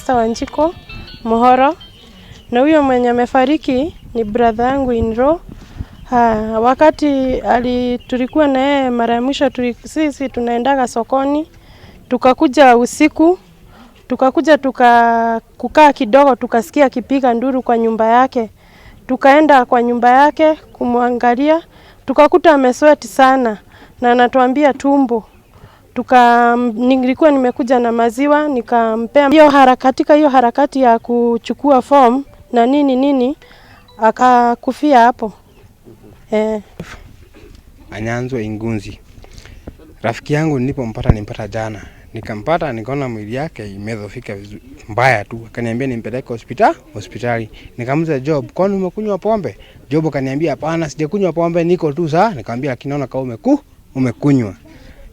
Wanjiku Muhoro, na huyo mwenye amefariki ni brother yangu in law. Ha, wakati tulikuwa na yeye mara ya mwisho sisi tunaendaga sokoni, tukakuja usiku, tukakuja kukaa kidogo, tukasikia akipiga nduru kwa nyumba yake. Tukaenda kwa nyumba yake kumwangalia, tukakuta amesweat sana na anatuambia tumbo. Nilikuwa nimekuja na maziwa, nikampea. Hiyo katika hiyo harakati ya kuchukua form na nini nini, akakufia hapo. Anyanzo Ingunzi. Rafiki yangu nilipompata nimpata jana. Nikampata nikaona mwili yake imedhoofika vizuri mbaya tu. Akaniambia nimpeleke hospitali. Nikamuuliza Job, kwani umekunywa pombe? Job akaniambia hapana, sijakunywa pombe, niko tu sawa. Nikamwambia lakini naona kama umekunywa.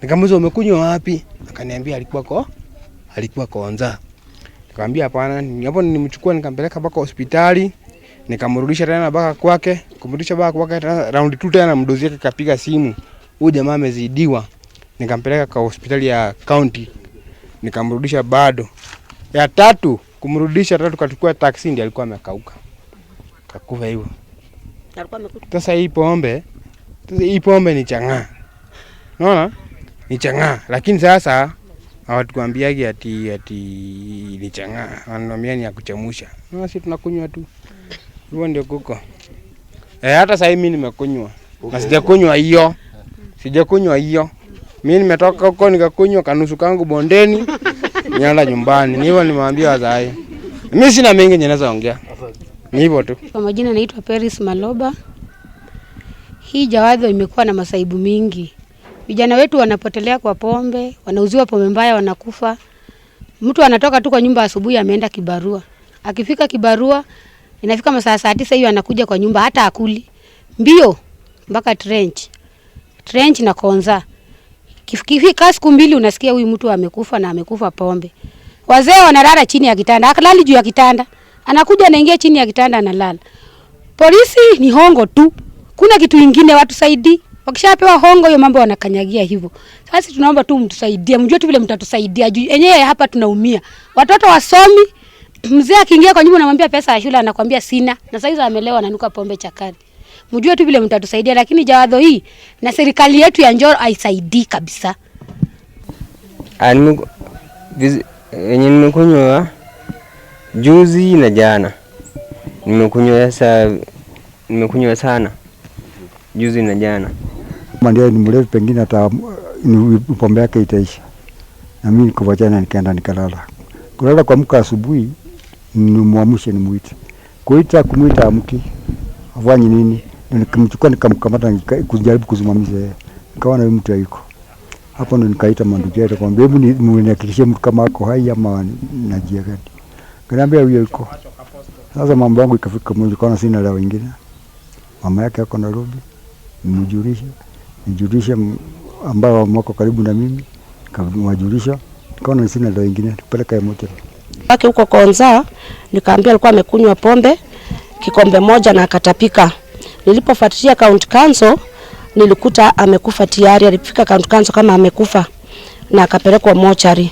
Nikamuuliza umekunywa wapi? Akaniambia alikuwa Konza. Nikamwambia hapana, hapo nilimchukua nikampeleka mpaka hospitali. Nikamrudisha tena mpaka kwake, kumrudisha mpaka kwake tena round 2 tena mdozi yake kapiga simu. Huyu jamaa amezidiwa. Nikampeleka kwa hospitali ya county. Nikamrudisha bado. Ya tatu kumrudisha tatu tukachukua taxi, ndiye alikuwa amekauka. Kakufa hivyo. Alikuwa amekufa. Sasa hii pombe ni chang'aa. Unaona? Ni chang'aa. Lakini sasa hawatukwambiagi ati ni chang'aa. Wanatuambia ni ya kuchemusha. Na sisi tunakunywa tu. Hivyo ndio kuko. Hata sasa mimi nimekunywa. Na sijakunywa hiyo. Sijakunywa hiyo. Mimi nimetoka huko nikakunywa kanusu kangu bondeni. Nienda nyumbani. Ni hivyo nimewambia wazazi. Mimi sina mengi yenye naweza ongea. Ni hivyo tu. Kwa majina naitwa Peris Maloba. Hii Jawadho imekuwa na masaibu mingi. Vijana wetu wanapotelea kwa pombe, wanauziwa pombe mbaya, wanakufa. Mtu anatoka tu kwa nyumba asubuhi ameenda kibarua. Akifika kibarua inafika masaa saa 9 hiyo anakuja kwa nyumba hata akuli. Mbio mpaka trench. Trench na Konza. Kifika siku 2 unasikia huyu mtu amekufa na amekufa pombe. Wazee wanalala chini ya kitanda, akalali juu ya kitanda. Anakuja anaingia chini ya kitanda analala. Polisi ni hongo tu. Kuna kitu ingine watusaidii. Wakishapewa hongo hiyo mambo wanakanyagia hivyo. Sasa tunaomba tu mtusaidie, mjue tu vile mtatusaidia. Juu yenyewe hapa tunaumia. Watoto wasomi, mzee akiingia kwa nyumba unamwambia pesa ya shule anakwambia sina. Na sasa amelewa ananuka pombe chakari. Mjue tu vile mtatusaidia, lakini Jawadho hii na serikali yetu ya Njoro haisaidii kabisa. Yenye nimekunywa juzi na jana. Nimekunywa sasa, nimekunywa sana juzi na jana. Kama ndiye ni mlevi pengine hata pombe yake itaisha. Na mimi nikawachana nikaenda nikalala. Kulala kuamka asubuhi nimuamshe nimuite. Kuita kumuita amki. Afanye nini? Nikamchukua nikamkamata kujaribu kuzungumza yeye. Nikaona huyu mtu hayuko. Hapo ndo nikaita mandugu yake nikamwambia hebu nihakikishie mtu kama ako hai ama najia gani. Kaniambia huyo yuko. Sasa mambo yangu ikafika mwisho, nikaona sina la wengine. Mama yake ako Nairobi, nimjulishe, nijulishe ambao wako karibu na mimi, nikamwajulisha, nikaona sina la wengine, kupeleka mochari. Wake huko Konza, nikaambia alikuwa amekunywa pombe kikombe moja na akatapika. Nilipofuatilia county council nilikuta amekufa tayari. Alifika county council kama amekufa na akapelekwa mochari.